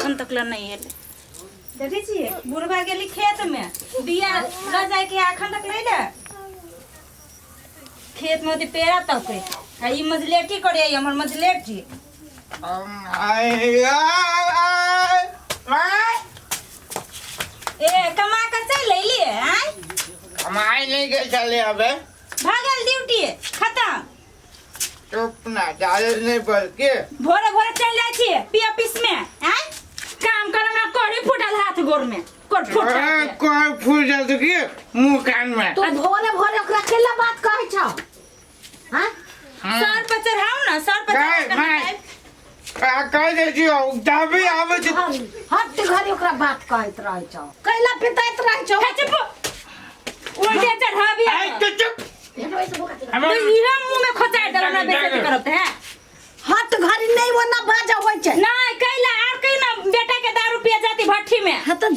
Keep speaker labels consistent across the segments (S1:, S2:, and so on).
S1: अखन तक ला नहीं एलै। देखै छियै, बुढ़बा गेली खेत में बिया लऽ जायके अखन तक नहीं ले। खेत में होती पेड़ा तकै आ ई मजलेटी करे, हमर मजलेटी। ए, कमा के चल अइली आय?
S2: कमाई नहीं के चले अबे।
S1: भागल ड्यूटी खत्म।
S2: चुप ना, ज्यादा नहीं बोल के।
S1: भोरे भोरे चल जाइ छियै पी ऑफिस में आय, काम करे में करी फूटल हाथ गोर में कोर फूटल।
S2: कोई फूल जाते की मुंह कान में।
S3: तू भोरे भोरे ओकरा केला बात कहै छौ? हाँ?
S1: सर पर चढ़ाउ ना, सर पर
S2: नहीं,
S1: चढ़ा के
S2: नहीं।
S1: बतायब।
S2: आ, कह दे छियो तभी आवे छै।
S3: हट घड़ी ओकरा बात कहैत रहै छौ, कैला पिताइत रहै छौ?
S1: हे चुप, उल्टे चढ़ाबी।
S2: आई तो चुप।
S1: तो इहे मुंह में खोचाइ देलक ना, बेइज्जती करत है।
S3: हट घड़ी नहीं ओना बाजा होइ छै।
S1: नहीं कैला आर कहीं ना बेटा के दारू पिए जाती भट्ठी में।
S3: हाँ तो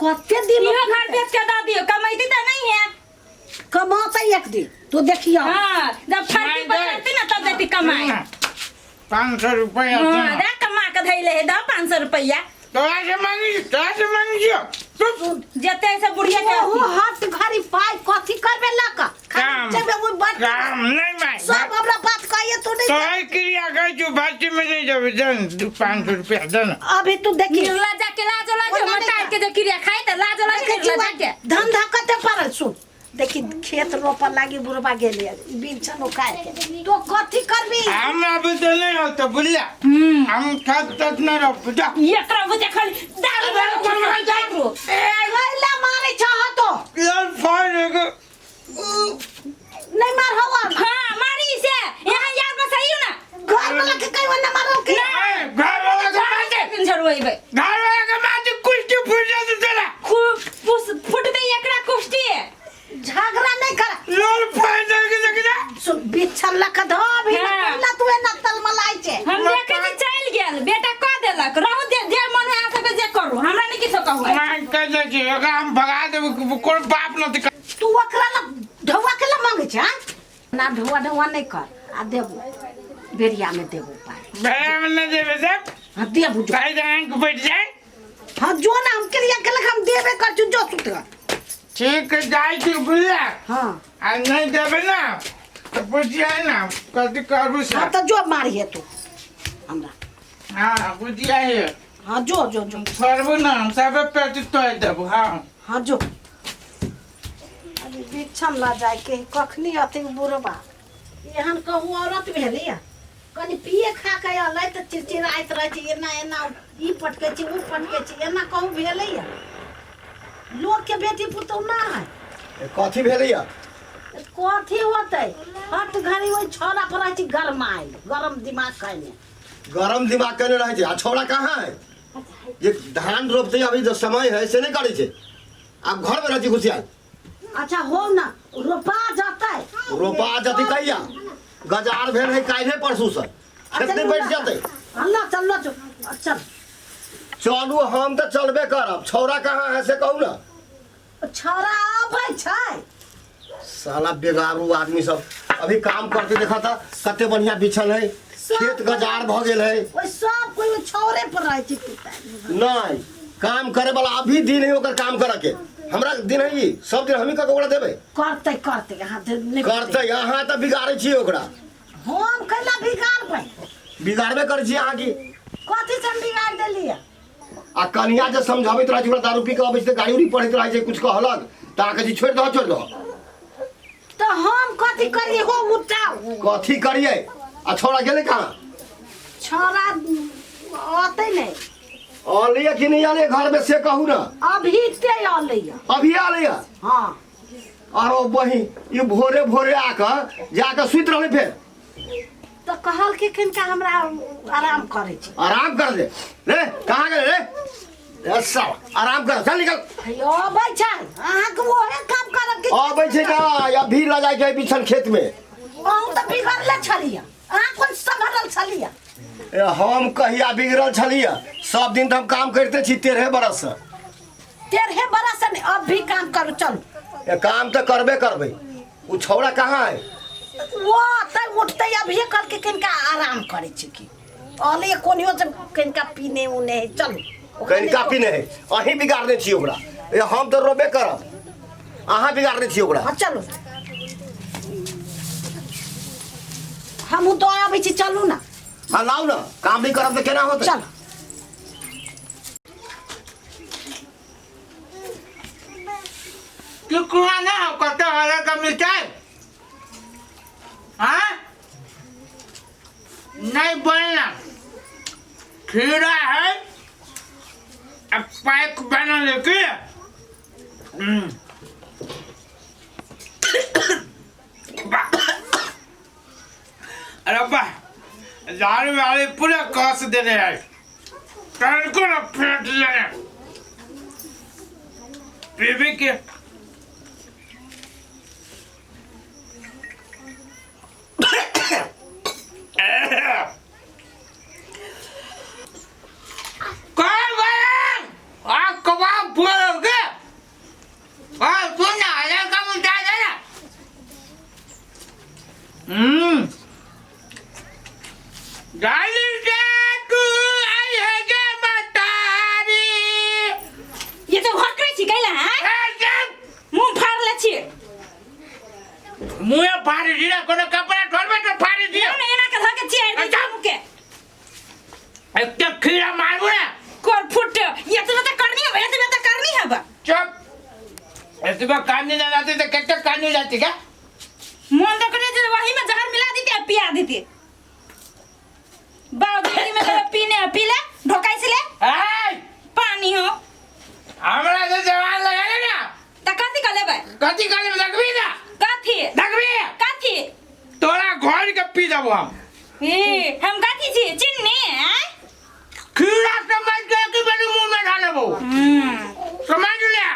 S3: कते दिन
S1: इहो घर बेच के दऽ दियो, कमैती तऽ नहीं है।
S3: कमाते एक दिन तो देखियो।
S1: हाँ, जब फर्जी पर
S2: नहीं,
S1: चढ़ती ना तब देती कमाई।
S2: 500 रुपया।
S1: हाँ, दे कमा के धैले है, दऽ 500 रुपया।
S2: तोरा से मांगी, तोरा से मांगी छियो, चुप।
S1: जते से बुढ़िया के
S3: ओहो हट घड़ी पाइ कथी करबे लक
S2: काम।
S3: जेबे ओइ बात
S2: काम नहीं मांग।
S3: सब हमरा बात कहिए तू नहीं।
S2: तोहर क्रिया करै छु, बाटी में नहीं जाबे, दन 500 रुपया दन।
S3: अभी तू देखी।
S1: निर्लज्जा के लाजो लागे।
S3: ओना
S1: हमर
S3: नहीं
S1: तार के जे क्रिया खाई त लाजो लागे।
S3: देखै छी।
S1: निर्लज्जा के
S3: धंधा कते पड़ल सुन, देखी खेत रोपऽ लागी बुढ़बा गेलिए बिछन उखाड़ के, तो कथी करबी?
S2: हमरा बुझल नहीं होतो बुझला, हम छत तत न रोप जा।
S1: एकरा बुझे खाली दारू दारू करवा जाई।
S3: कैला मारे छह तो?
S2: यार फाड़ एगो।
S3: नहीं मार हवा।
S1: हां, मारी से यहाँ यार बसाइयो ना।
S3: घर वाला के कहीं ना मारो के।
S2: ए, घर वाला के मार दे।
S1: तीन झड़वेबै।
S2: घर वाला के मार दे, कुछ के फूट जाते तेरा।
S1: खूब पुस फुटते एकरा कुष्टी।
S3: झगड़ा नहीं कर।
S2: लोल फाड़ दे के देख जा।
S3: सुन, बिछन लक धो अभी।
S1: हाँ।
S3: ना तू एना तलमलाइ छै।
S1: हम देखे छी चलि गेल, बेटा कह देलक रहू दे, जे मन है अहाँ सबके जे करू, हमरा नहीं किछो कहू।
S2: मैं कह दे छी ओकरा हम भगा देब, कोन बाप न दिखा।
S3: तू ओकरा ला ढौआ के ला मांगे छै? हाँ? ना ढौआ ढौआ नहीं कर आ देबो बेरिया में देबो पाइ।
S2: भेड़ा में न देबे सब।
S3: हाँ, देबो जो।
S2: कहीं आंख बैठ जाए।
S3: हाँ जो ना, हम क्रिया के हम देबे कर छु, जो सुत कर।
S2: ठीक है, जाइ छी बुझला।
S3: हाँ।
S2: आ नहीं देबे ना तो बुझिए ना कथी करू से।
S3: हाँ तो जो मारिए तू हमरा।
S2: हाँ, बुझिए है।
S3: हाँ, जो जो जो।
S2: छोड़बू ना, हम सब पेट तोड़ देबू। हाँ।
S3: हाँ जो, अरे बिछन ला जाए के कखनी अथी बुढ़बा। एहन कहूँ औरत भेलिया, कनि पिए खा के अलै तऽ चिड़चिड़ाइत रहै छै, एना एना ई पटकै छै, ओ पटकै छै। एना कहूँ भेलैया? लोकके बेटी पुतहु ना है।
S4: कथी भेलैया?
S3: कथी होतै, हट घड़ी ओहि छौड़ा पर रहै छै गरमायल, गरम दिमाग कयने।
S4: गरम दिमाग केने रहै छै। आ छौड़ा कहाँ है जे धान रोपते? अभी जो समय है से नहीं करै छै, आब घर में रहै छै घुसियाल।
S3: अच्छा हो ना, रोपा जतै।
S4: रोपा जतै कहिया? गजार भेल है काल्हे परसू से, खेत नहीं बैठ जतै।
S3: हल्ला चल चल चल।
S4: चलू, हम तऽ चलबे करब, छौड़ा कहाँ है से कहू ना।
S3: छौड़ा आबै छै।
S4: साला बेगारू आदमी सब अभी काम करते देखा था, कते बढ़िया बिछल है खेत, गजार भ गेल है।
S3: ओहि सब कोइ ओहि छौड़े पर रहै छै पिता।
S4: नहीं, काम करे वाला अभी दिन है ओकर काम करे के, हमरा दिन है ई सब दिन हमही कऽ ओकरा देबै।
S3: करतै करतै, अहाँ नहि
S4: करतै। अहाँ तऽ बिगाड़ै छियै ओकरा।
S3: हम कैला बिगाड़बै?
S4: बिगाड़बे करै छियै अहाँ की।
S3: कथी से हम बिगाड़ देलियै?
S4: आ कनिया जे समझाबैत रहै छै ओकरा, दारू पी कऽ अबै छै तऽ गाड़ी उड़ी पढ़ैत रहै छै, कुछ कहलक तऽ अहाँ कहै छी छोड़ि दह, छोड़ि दह।
S3: तऽ हम कथी करियै हो, उठाउ।
S4: कथी करियै? आ छौड़ा गेलै कहाँ?
S3: छौड़ा अतै नहि।
S4: अलियै कि नहि अलियै घरमे से कहू ने।
S3: अभी ते अलैया।
S4: अभी अलैया?
S3: हाँ।
S4: आरो बही, ई भोरे भोरे आकऽ जाकऽ सुति रहलै फेर।
S3: तऽ कहल कि किनका हमरा आराम करै छी।
S4: आराम कर दे रे, कहाँ गेलै रे? ए साला, आराम कर, चल निकल।
S3: हेयो अबै छै, अहाँके ओहे काम करब कि?
S4: अबै छै ना, अभी लऽ जाइके है बिछल खेतमे।
S3: अहूँ तऽ बिगड़ले छलियै, अहाँ कोन सम्हरल छलियै?
S4: ए, हम कहिया बिगड़ल छलियै? सब दिन तऽ हम काम करिते छी 13 बरस से।
S3: 13 बरस से नहि, अब भी काम करू, चलू।
S4: ए, काम तऽ करबे करबै। ओ छौड़ा कहाँ है?
S3: वो अतै उठतै, अभिये कहलकै किनका आराम करै छी की अले कोनियो से किनका पीने उने है, चलू।
S4: कनिका पीने है अहीं बिगाड़ने छी ओकरा। ए हम तऽ रोबे करब, अहाँ बिगाड़ने छी ओकरा।
S3: हाँ चलू, हमहूँ दऽ अबै छी, चलू ना।
S4: हाँ लाउ ना, काम नहीं करब तऽ केना होतै?
S3: चल।
S2: टुकड़ा ना हो कत हरा का मिठाई। हाँ नहीं बोलना, खीरा है अब पैक बना लेके। अरे वाह, दारू वाले पूरा कस देने है, को ना फेंक देने पीबी के। कौन बोला? आप कबाब बोलोगे? और सुन ना, अलग का मुद्दा है ना। गाली से तू आई है गे मतारी।
S1: ये तो भकरे छी कैला हैं?
S2: ए, चुप!
S1: मुंह फाड़ ले छी।
S2: मुँह फाड़ी दिया, कोनो कपड़ा छोड़बे तो फाड़ी दिया।
S1: ना एना के धके चियार दी
S2: अच्छा।
S1: मुंह के।
S2: एक तो खीरा मारू ना।
S1: कोर फुट, ये तो तो करनी है, ये तो करनी है बा।
S2: चुप। एतबा कानी ना जाती तो कत्ते कानी जाती क्या?
S1: मन तो करे जे वही में जहर मिला देते आ पिया देते। बाव दादी में तो पीने पी ले ढोकाई से ले।
S2: ए!
S1: पानी हो।
S2: हमरा से जवान लगा ले ना।
S1: त कथी कर लेबै?
S2: कथी कर लेबै? देखबी ना।
S1: कथी?
S2: देखबी?
S1: कथी?
S2: तोरा घर के पी देबो हम।
S1: ए हम कथी छी? चिन्नी हैं?
S2: खीरा समझ के कि बड़ी मुंह में डालबो। समझ ले।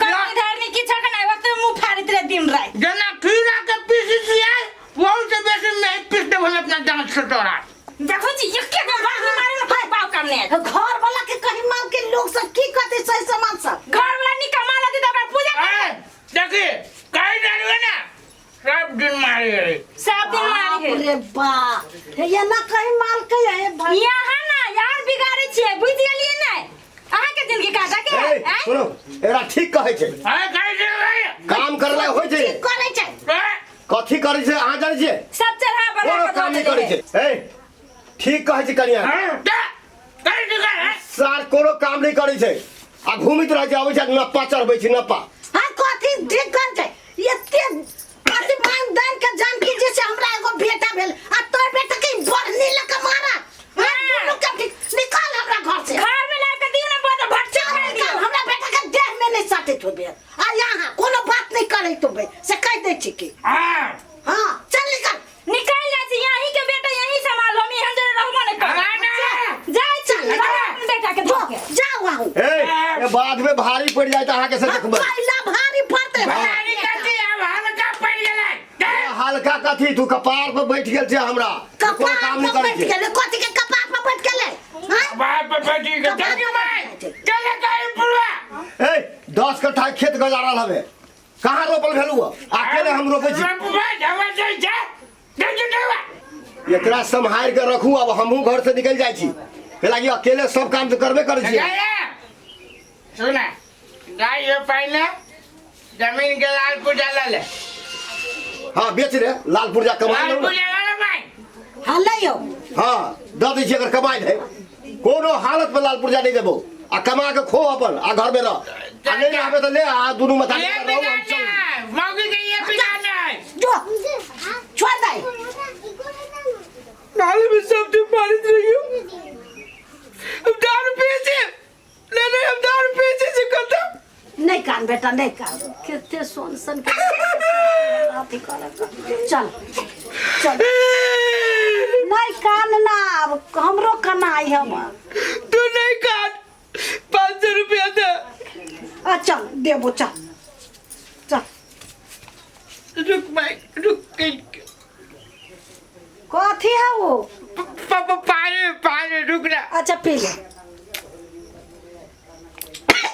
S1: कथी धरनी की छक नहीं वक्त मुंह फाड़ित रहे दिन रात।
S2: जना खीरा के पीसी छियै, वहु से बेसी नहीं पीस देबो हम अपना दांत से तोरा।
S1: देखो जी एक एक बार मारे ना कोई पाव काम नहीं।
S3: घर वाला के कहीं माल के लोग सब की कहते सही समाज सब।
S1: घर वाला निका माल दी तो ओकरा पूजा कर।
S2: ए, देखी कहीं डरबे ना, सब दिन मारे है।
S1: सब दिन मारे है।
S3: रे बा, हे ये ना कहीं माल के है भाई।
S1: यहाँ ना यार बिगाड़े छियै, बुझि गेलियै नै? अहाँ के जिंदगी काटा के
S4: ए,
S1: हैं?
S4: सुनो, एकरा ठीक कहै छै।
S2: अरे कहीं डरबे।
S4: काम करला होइ छै।
S3: ठीक करै छै।
S2: ए,
S4: कथी करै छै अहाँ जानै छियै?
S1: सब चढ़ा बढ़ा
S4: कोनो
S1: के
S4: काम
S1: दऽ
S4: नहि करै
S1: देले।
S4: छै। ए ठीक कहै छै कनिया।
S2: हाँ, जा, कहीं डरबे, हैं?
S4: सार कोनो काम नहि करै छै आ घूमित रहै छै, अबै छै नप्पा चढ़बै छै नप्पा।
S3: हाँ कथी ठीक करै छै? एते कथी मान दान के जानकी जे से हमरा एगो बेटा भेल आ तोर बेटा के बढ़नी लऽ के मारा। हाँ, दुनू के ठीक निकाल हमरा घर से।
S1: घर में ला के दियौ ना बहुत भटचा
S3: चल
S1: खा
S3: निकाल,
S1: दियौ।
S3: हमरा बेटा के देह में नहीं सटैत होबे आ यहाँ कोनो बात नहीं करैत होबे से कहि दै छी की।
S2: हाँ।
S3: हाँ चल निकाल।
S1: निकाल जाइ छी, यहीं के बेटा यहीं संभाल, हम एहन जरे रहबो नहि करब।
S2: ना, ना।
S1: जाइ छी,
S3: चल,
S1: अपन बेटा के
S3: जो,
S1: धऽ के।
S3: जाओ आहू।
S4: ए, ए बाद में भारी पड़ जाए त अहाँ के से देखबै।
S3: पहिला भारी पड़तै।
S2: भारी कथी, आब हल्का पड़ि गेलै।
S4: हल्का कथी, तू कपार पर बैठ गेल छै हमरा। कोनो
S3: कपार
S4: काम नहि
S3: पर
S4: करै
S3: बैठ
S4: छै।
S3: गेलै, कथी के कपार पर बैठ गेलै? हाँ?
S2: बाप पे बैठी गेल।
S3: कपार
S2: देखी
S3: पर
S2: माय,
S3: बैठ गेल।
S2: चले कहीं पुरवा।
S4: ए 10 कट्ठा खेत गजारल हवे, कहाँ रोपल भेलू? अकेले हम रोपै छी।
S2: रोपबै, हवा जाइ छै। देखी देबा।
S4: एकरा सम्हारि के रखू, अब हमहूँ घर से निकल जाइ छी। कैलाकि अकेले सब काम तऽ करबे करै छियै।
S2: सुना, गाय ये पहले जमीन के लाल पूजा ले ले।
S4: हाँ बेच रे, लाल पुर्जा कमाई
S2: लाल
S4: लौ ना।
S2: पूजा ले ले भाई।
S3: हाँ ले यौ।
S4: हाँ दऽ दै छी अगर कमाई है। कोनो हालत में लाल पुर्जा नहीं देबो। आ कमा के खो अपन आ घर में रह। आ नहीं रहबे तऽ ले आ दुनू मथा
S2: ये
S4: के रहू, हम
S2: बिगाड़ना
S4: चल।
S2: है, मौगी के ये बिगाड़ना है।
S3: जो छोड़ दे।
S2: नाले में सब दिन मारित रही हूँ। अब दारू पिए छे। नहीं नहीं, हम दारू पिए छे से करता।
S3: नहीं कान बेटा, नहीं कान। कितने सोन सन के अथी करे। चल चल। नहीं कान ना, अब हमरो कनाई हम।
S2: तू नहीं कान, 500 रुपया दे।
S3: अच्छा देबो, चल चल।
S2: रुक भाई, रुक।
S3: कथी है वो?
S2: पानी, पानी, रुक ना।
S3: अच्छा पी ले।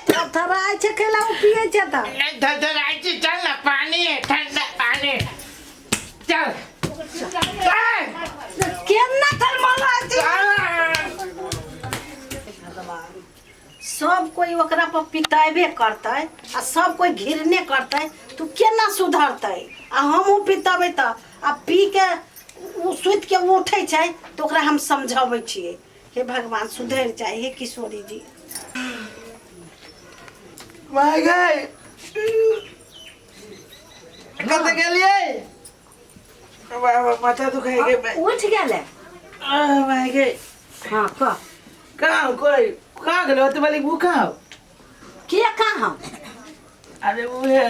S3: थरथराइ छै खेला ओ पिए छै तऽ।
S2: नहीं थरथराइ छै, चल ना, पानी है, ठंडा पानी। चल। चल।
S3: केना थरमलाइ छै?
S2: चल।
S3: सब कोई ओकरा पर पिटेबे करतै आ सब कोई घिरने करतै तऽ ओ केना सुधरतै आ हमहूँ पिटेबै तऽ आ पी के ओ सुति के उठै छै तऽ ओकरा हम समझबै छियै हे भगवान सुधरि जाय हे किशोरी जी
S2: माय गए कतऽ गेलियै वाह वाह माथा दुखाइ गे माय
S3: उठि गेलै
S2: आह, माय गे
S3: हाँ कह
S2: कहाँ कोई कहाँ गेलो ओते वाली वो कहाँ हो?
S3: के कहाँ
S2: अरे वो है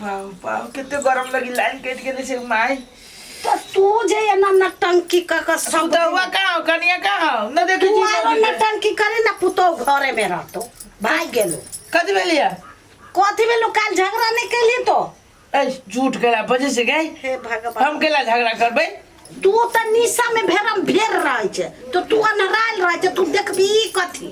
S2: बाप बाप कते गरम लगी लाइन कटि गेलै से माय
S3: तऽ तू जे एना नटंकी कऽ कऽ सब
S2: पुतहुआ कहाँ हो कनिया कहाँ हो न देखै
S3: तू
S2: छी
S3: आरो नटंकी करे ना पुतोह घरे में रहतो भाग गेलो
S2: कथी भेलिया
S3: कथी भेलो काल्हि झगड़ा नहीं कैली तो
S2: ए झूठ केला बजे से गए
S3: हे भगवान
S2: हम केला झगड़ा करबै
S3: तू तऽ निशा में भेरम भेर रहै छै तो तू अन्हरायल रहै छै तू देखबी कथी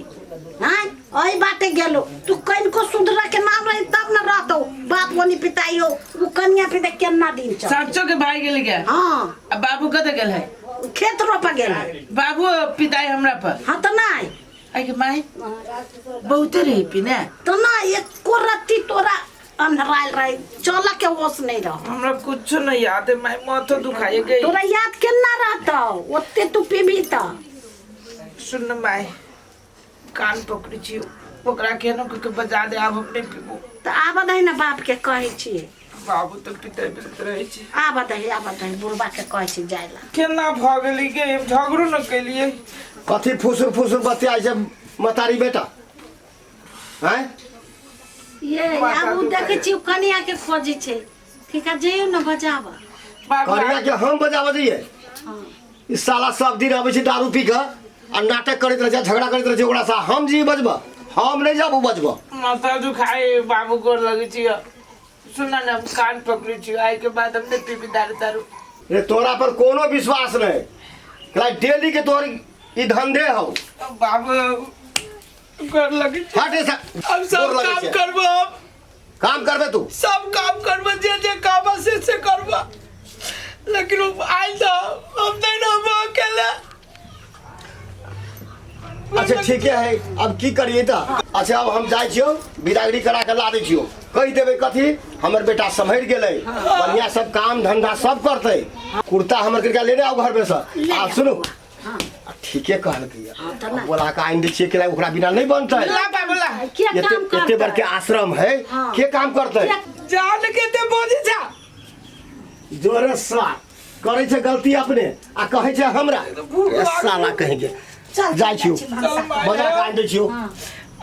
S3: आँय एहि बाटे गेलो तू कनिको सुधरऽ के नाम रही तब न रहतौ बाप ओनी पिताई हो उ कनिया पिता केना दिन चल
S2: साचो के भाई गेल क्या
S3: हाँ
S2: आ बाबू कतऽ गेल है
S3: खेत रोपऽ गेल है।
S2: बाबू पिताई हमरा पर
S3: हाँ तऽ नहि
S2: आई के माई बहुते रही पिने
S3: तऽ नहि एको रत्ती तोरा अन्हरायल रही चलऽ के होश नहीं रह
S2: हमरा कुछ नहीं याद है माई माथो दुखाए गई
S3: तोरा याद केना रहतौ ओते तू पीबी तऽ
S2: सुन न माई कान पकड़ै छी ओकरा केनो के बजा दे आब हम नहीं पीबो
S3: तऽ आबऽ दही ने बाप के कहै छियै
S2: बाबू तऽ पिताई पित रहै छै
S3: आबऽ दही आबऽ दही बुढ़बा के कहै छी जाय लए
S2: केना भऽ गेली गे हम झगड़ो न केलियै
S4: कथी फुसुर फुसुर बतियाइ छै मतारी बेटा आँय
S3: ये आब ओ देखै छी ओ कनिया के खोजै छै ठीक है जइयौ ने बजाबऽ
S2: बाबू
S4: कनिया के हम बजाबऽ जइयै
S3: हँ
S4: ई साला सब दिन अबै छै दारू पी कऽ आ नाटक करैत रहै छै झगड़ा करैत रहै छै ओकरा से हम जी बजबऽ हम नहि जाबू बजबऽ
S2: माथा दुखाए बाबू गोर लगै छी सुन ने हम कान पकड़ै छी आइ के बाद हम नहि पीबी दारू दारू
S4: रे तोरा पर कोनो विश्वास नहि कला डेली के तोहर ई धंधे हौ
S2: बाबू गोर लगै छी
S4: हट रे
S2: हम सब
S4: गोर लगै
S2: काम
S4: छै।
S2: करबो हम
S4: काम करबे तू
S2: सब काम करबो जे जे काम से से करबो लेकिन वो आयल तो हम नहीं रहबो अकेले
S4: अच्छा ठीके है अब की करिए तऽ अच्छा अब हम जाइ छियौ बिदागरी करा के ला दै छियौ कहि देबै कथी हमर बेटा सम्हरि गेलै बढ़िया सब काम धंधा सब करतै कुर्ता हमर कृपया लेने आउ घर में से आ सुनू
S3: हाँ
S4: आ ठीके कहलकै
S3: हाँ, तऽ ना।
S4: बोला के आनि दै छियै केला ओकरा बिना नहि बनतै
S2: ला बाबू ला
S3: के
S4: एते
S3: काम
S4: एते
S3: करतै
S4: बड़के आश्रम है
S3: हाँ।
S4: के काम करतै
S2: जान के ते बोझे जा
S4: जोरे सा करै छै गलती अपने आ कहै छै हमरा
S2: भूख
S4: ए
S2: लागल।
S4: साला कहीं के
S3: चल
S4: जाइ छियौ
S3: छी भनसा।
S2: चल माय।
S4: बजा के आनि दै छियौ
S3: हाँ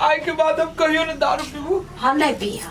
S2: आइ के बाद हम कहियो ने दारू पीबू
S3: हाँ नहीं पिया